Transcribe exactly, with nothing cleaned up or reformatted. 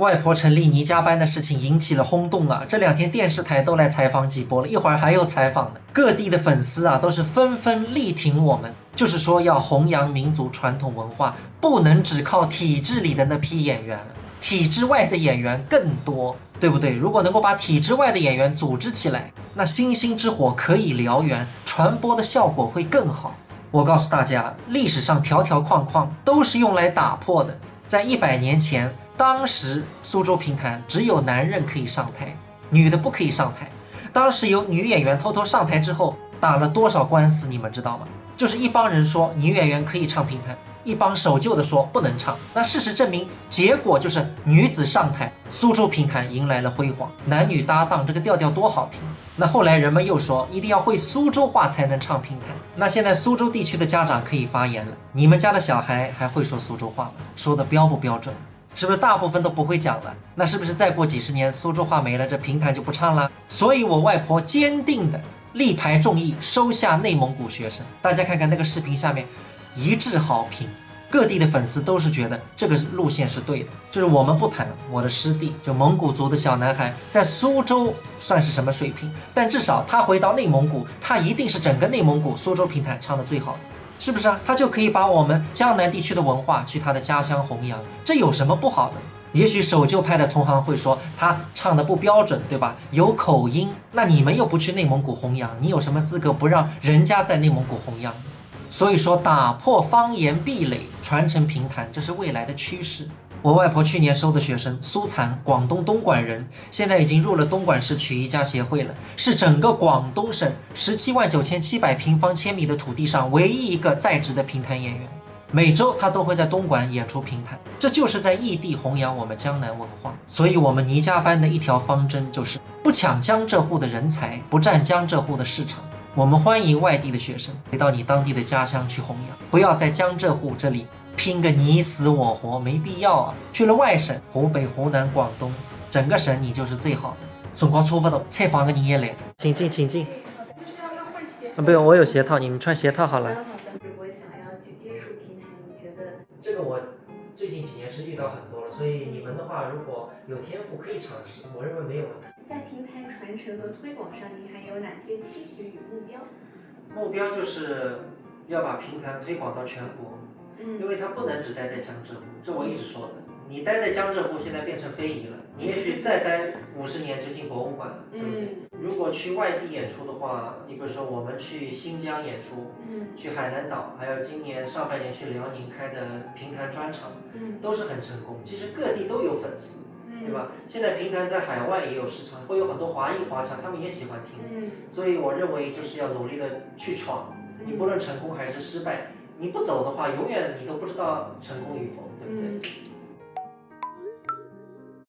外婆成立倪家班的事情引起了轰动啊，这两天电视台都来采访几波了，一会儿还有采访的。各地的粉丝啊，都是纷纷力挺我们，就是说要弘扬民族传统文化，不能只靠体制里的那批演员，体制外的演员更多，对不对？如果能够把体制外的演员组织起来，那星星之火可以燎原，传播的效果会更好。我告诉大家，历史上条条框框都是用来打破的。在一百年前，当时苏州评弹只有男人可以上台，女的不可以上台。当时有女演员偷偷上台之后，打了多少官司，你们知道吗？就是一帮人说女演员可以唱评弹，一帮守旧的说不能唱。那事实证明，结果就是女子上台，苏州评弹迎来了辉煌，男女搭档，这个调调多好听。那后来人们又说，一定要会苏州话才能唱评弹。那现在苏州地区的家长可以发言了，你们家的小孩还会说苏州话吗？说的标不标准？是不是大部分都不会讲了？那是不是再过几十年，苏州话没了，这评弹就不唱了？所以我外婆坚定的力排众议，收下内蒙古学生。大家看看那个视频下面，一致好评。各地的粉丝都是觉得这个路线是对的，就是我们不谈，我的师弟，就蒙古族的小男孩，在苏州算是什么水平？但至少他回到内蒙古，他一定是整个内蒙古苏州评弹唱的最好的，是不是啊？他就可以把我们江南地区的文化去他的家乡弘扬，这有什么不好的？也许守旧派的同行会说他唱的不标准，对吧？有口音，那你们又不去内蒙古弘扬，你有什么资格不让人家在内蒙古弘扬？所以说，打破方言壁垒，传承评弹，这是未来的趋势。我外婆去年收的学生苏残，广东东莞人，现在已经入了东莞市曲艺家协会了，是整个广东省十七万九千七百平方千米的土地上唯一一个在职的评弹演员。每周他都会在东莞演出评弹，这就是在异地弘扬我们江南文化。所以，我们倪家班的一条方针就是不抢江浙沪的人才，不占江浙沪的市场。我们欢迎外地的学生回到你当地的家乡去弘扬，不要在江浙沪这里拼个你死我活，没必要啊！去了外省，湖北、湖南、广东，整个省你就是最好的。辰光差不多，采访的人也来了，请进，请进。就是要要换鞋。啊，不用，我有鞋套，你们穿鞋套好了。好的，好的。我想要去接触评弹，你觉得？这个我最近几年是遇到很多了，所以你们的话如果有天赋可以尝试，我认为没有问题。在评弹传承和推广上，您还有哪些期许与目标？目标就是要把评弹推广到全国，嗯因为它不能只待在江浙沪，这我一直说的。你待在江浙沪，现在变成非遗了，你也许再待五十年就进博物馆了，对不对？嗯如果去外地演出的话，你比如说我们去新疆演出，嗯去海南岛，还有今年上半年去辽宁开的评弹专场，嗯都是很成功。其实各地都有粉丝，对嗯吧？现在评弹在海外也有市场，会有很多华裔华侨，他们也喜欢听。嗯所以我认为就是要努力的去闯，你不论成功还是失败，你不走的话，永远你都不知道成功与否，对不对？嗯